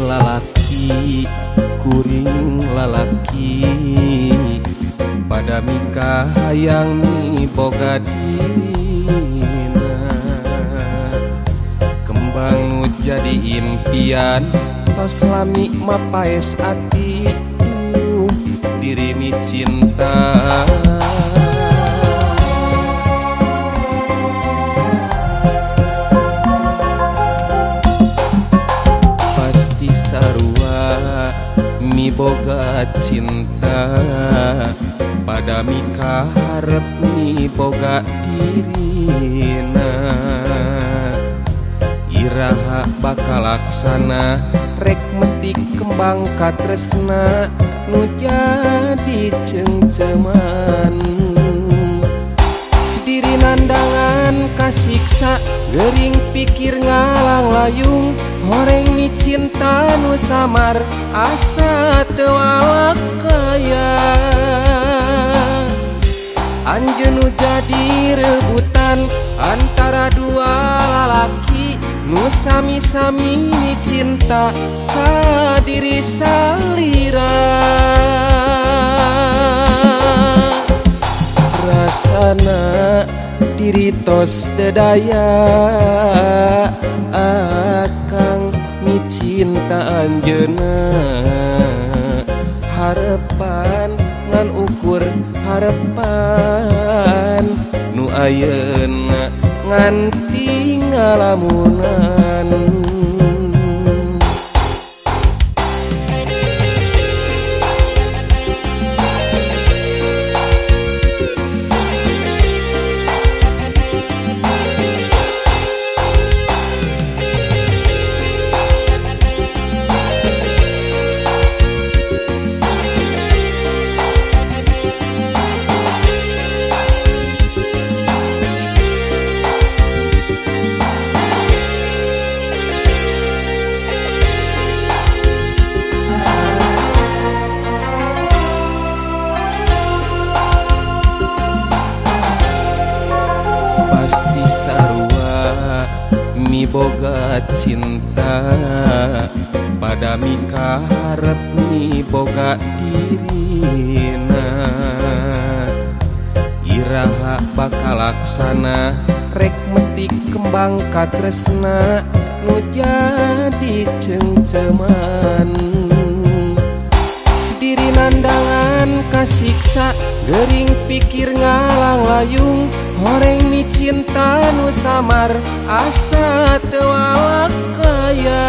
Lalaki kuring lalaki pada mika hayang miboga dirina. Kembang nu jadi impian tos lami mapaes ati diri mi cinta. Pasti sarua miboga cinta pada mika harep miboga dirina. Iraha bakal laksana rek metik kembang katresna nu jadi cengceman. Diri nandangan kasiksa gering pikir ngalang layung horeng mi cinta nu samar asa teu walakaya. Anjeun nu jadi rebutan antara dua lalaki nu sami-sami cinta ka diri salira. Rasana diri tos teu daya akang micinta anjeunna. Harepan ngan ukur harepan nu ayeuna nganti ngalamunan. Pasti sarua miboga cinta pada mika harep miboga dirina. Iraha bakal laksana rek metik kembang katresna nu jadi cengceman. Diri nandangan kasiksa gering pikir ngalang layung horeng mi cinta nu samar asa teu walakaya.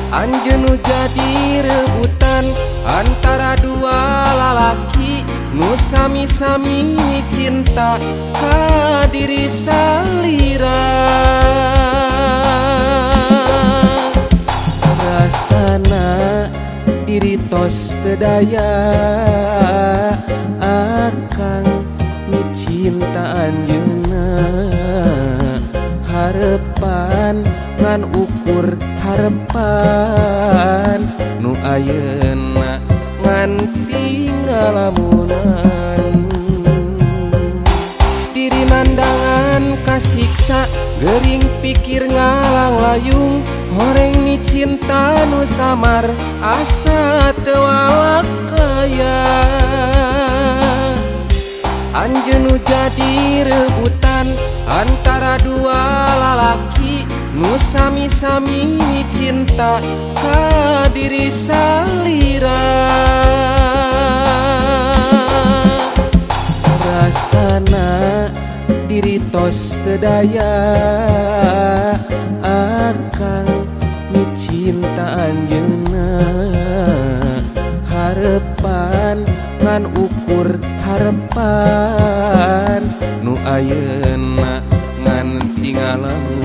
Anjeun nu jadi rebutan antara dua lalaki nu sami-sami cinta ka diri salira. Rasana diri tos teu daya akang micinta anjeunna. Harepan ngan ukur harepan nu ayeuna nganti ngalamunan. Diri nandangan kasiksa gering pikir ngalang layung horeng mi cinta nu samar asa teu walakaya. Anjeun nu jadi rebutan antara dua lalaki nu sami-sami cinta ka diri salira. Rasana diri tos teu daya akang micinta anjeunna. Harepan ngan ukur harepan nu ayeuna nganti ngalamunan.